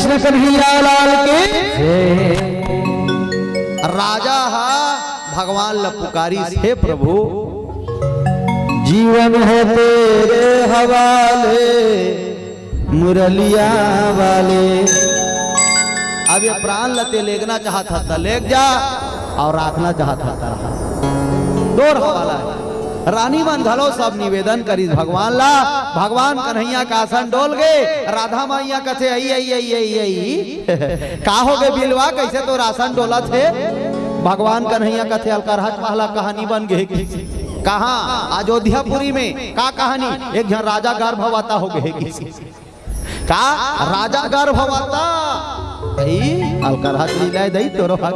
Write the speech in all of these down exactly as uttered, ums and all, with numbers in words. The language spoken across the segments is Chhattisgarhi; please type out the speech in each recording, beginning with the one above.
कृष्ण कन्हैया लाल की। राजा हा भगवान ल पुकारिस, हे प्रभु, जीवन है तेरे हवाले, मुरलिया वाले। अब ये प्राण ल ते लेगना चाहत हस त लेग जा, अउ राखना चाहत हस त रख। तोर हवाला हे। रानी मन घलो सब निवेदन करिस भगवान ला। भगवान कन्हैया का आसन डोल गे। राधा मैया कथे, "अई, अई, अई, अई, अई।" "का हो गे बिलवा, कइसे तोर आसन डोलत हे?" भगवान कन्हैया कथे, "अलकरहच वाला कहानी बन गे।" कहाँ? अयोध्यापुरी में। का कहानी? एक झन राजा गर्भवता हो गे। का राजा गर्भवता? अई, अलकरहच लीला दई तोरो हा।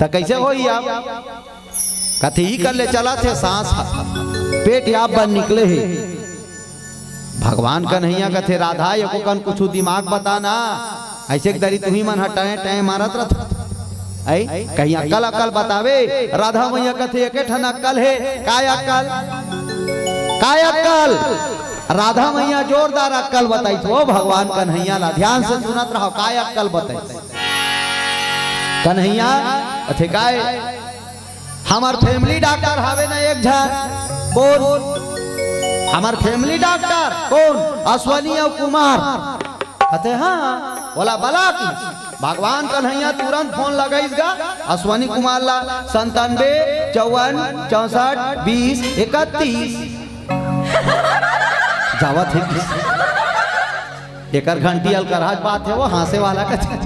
त कइसे होही अब? कथे, "ई कर ले चलत हे सांस ह, पेट आप बर निकले हे।" भगवान कन्हैया कथे, "राधा, एको कन कुछु दिमाग बता ना, अइसे के दरी तुही मन ह टैं टैं मारत रथ।" अई, कहीं अक्कल, अक्कल बतावे। राधा मैया कथे, "एके ठन अक्कल हे।" "काय अक्कल? काय अक्कल?" राधा मैया जोरदार अक्कल बताइस। ओ भगवान कन्हैया ला, ध्यान से सुनत रहो, काय अक्कल बताइस। कन्हैया, अथे काय? "हमर family doctor हावे ना एक झन।" "कोन?" "हमर family doctor।" "कोन?" "अश्वनी अउ कुमार।" कथे, "हाँ।" "ओला बला।" कि भगवान कन्हैया तुरंत फोन लगाइस गा अश्वनी कुमार ला, "संतानबे, चौवन, चौसठ, बीस, इकतीस।" जावत हे कि एकर घंटी अलकरहच बात हे, वो हाँसे वाला कथे।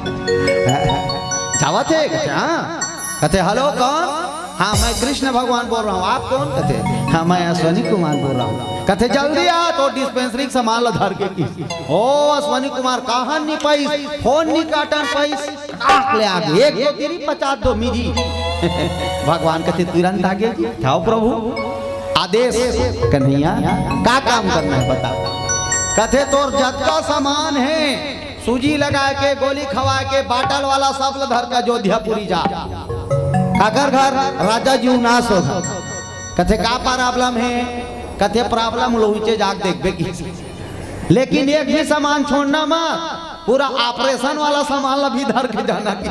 जावत हे, कथे, "हाँ।" कथे, "हेलो, कौन?" "हाँ, मैं कृष्ण भगवान बोल रहा हूँ।" "आप कौन?" कथे, "हाँ, मैं अश्वनी कुमार बोल रहा हूँ।" कथे, "जल्दी आ, तोर dispensary के सामान ला धर के।" कि ओ अश्वनी कुमार कहाँ नी पाइस, फोन नी काटन पाइस, नाक ले आगे, एक दो तीरी पचास दो मिरी। भगवान कथे, "तुरंत आगे।" "जाओ प्रभु।" आदेश, "कन्हैया, का काम करना हे बता।" कथे, "तोर जतका सामान हे, सूजी लगा के, गोली खवा के, बाटल वाला सब ल धर के अयोध्यापुरी जा।" काकर घर? राजा जी उनास हो। कथे, "का problem हे?" कथे, "Problem लोहिचे जाके देखबे।" कि लेकिन एक भी सामान छोड़ना मत, पूरा operation वाला सामान ला भी धर के जाना। कि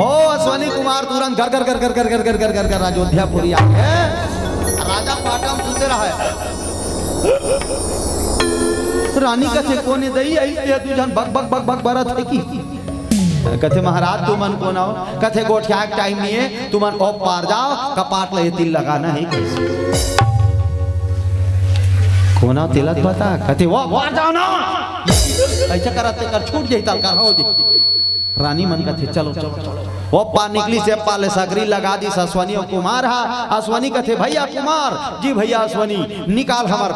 ओ अश्वनी कुमार तुरंत घर घर घर घर घर घर घर घर घर घर अयोध्यापुरी आगे। राजा पाटम सुते रहे। रानी कथे, "कोने दई, अइसे दू झन बक बक बक बक बरत हे?" कि कथे, "महाराज, तुमन कोन हो?" कथे, "गोठिया के time नइ हे, तुमन ओ पार जाओ, कपाट ल एती लगाना हे।" कइसे? "कोन हो तेला तो बता।" कथे, "ओ पार जाओ ना।" अइसे करत तेकर छूट जाही, तलकर हो जाही। रानी मन कथे, "चलो, चलो, चलो।" ओ पार निकलिस, ए पार ले सगरी लगा दिस अश्वनी अउ कुमार हा। अश्वनी कथे, "भैया कुमार।" "जी भैया अश्वनी।" "निकाल हमर।"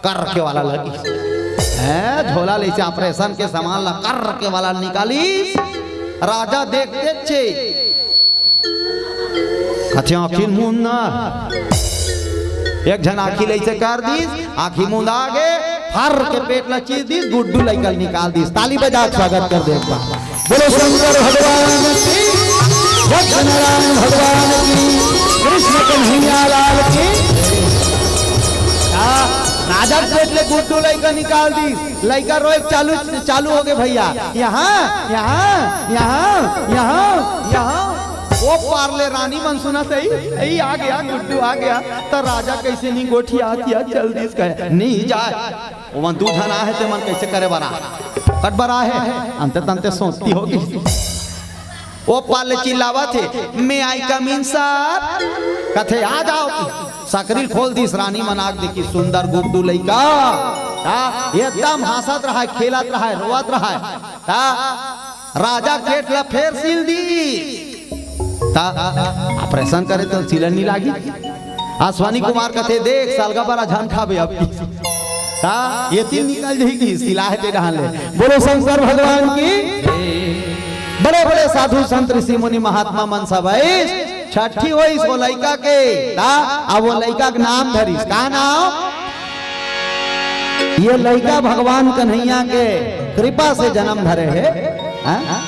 कर के वाला लगिस। हैं, झोला ले से operation के सामान ला कर के वाला निकालिस। राजा देखते छे। कथे, "आँखी ल मूंद ना।" एक झन आँखी ल अइसे कर दिस, आँखी मुंदा गे, फर के पेट ला चीर दिस, गुड्डू लइका ल निकाल दिस। ताली बजा के स्वागत कर दे एक बार। बोलो शंकर भगवान की, दक्ष नारायण भगवान की, कृष्ण कन्हैया लाल की। आ, राजा के पेट ले गुड्डू लइका निकाल दिस। लइका रोए चालू, चालू हो गे भैया। यहाँ, यहाँ, यहाँ, यहाँ, यहाँ। ओ पार ले रानी मन सुनत हे, "ए, आ गया, गुड्डू आ गया।" त राजा कइसे नी गोठियात हे, चल दिस कहे, "नी जाय।" ओमन दू झन आहे, ते मन कइसे करे बर आहे? कट बर आहे, अंते तंते सोचती होगी। ओ पार ले चिल्लावत हे, "May I come in, sir?" कथे, "आ जाओ।" सकरी खोल दिस, रानी मन आके देखिस सुंदर गुड्डू लइका। ता एकदम हंसत रहय, खेलत रहय, रोवत रहय। ता राजा पेट ला फेर सिल दिस। ता operation करे त सिलन नी लागी। अश्वनी कुमार कथे, "देख, सलगा बरा झन खाबे अब।" ता एती निकल जाही कि सिलाय ते डहान ले। बोलो शंकर भगवान की। बड़े बड़े साधु संत ऋषि मुनि महात्मा मन सब आइस। छट्ठी होइस ओ लइका के, ता अब ओ लइका के नाम धरिस। का नाम? ये लइका भगवान कन्हैया के कृपा से जन्म धरे हे। हाँ?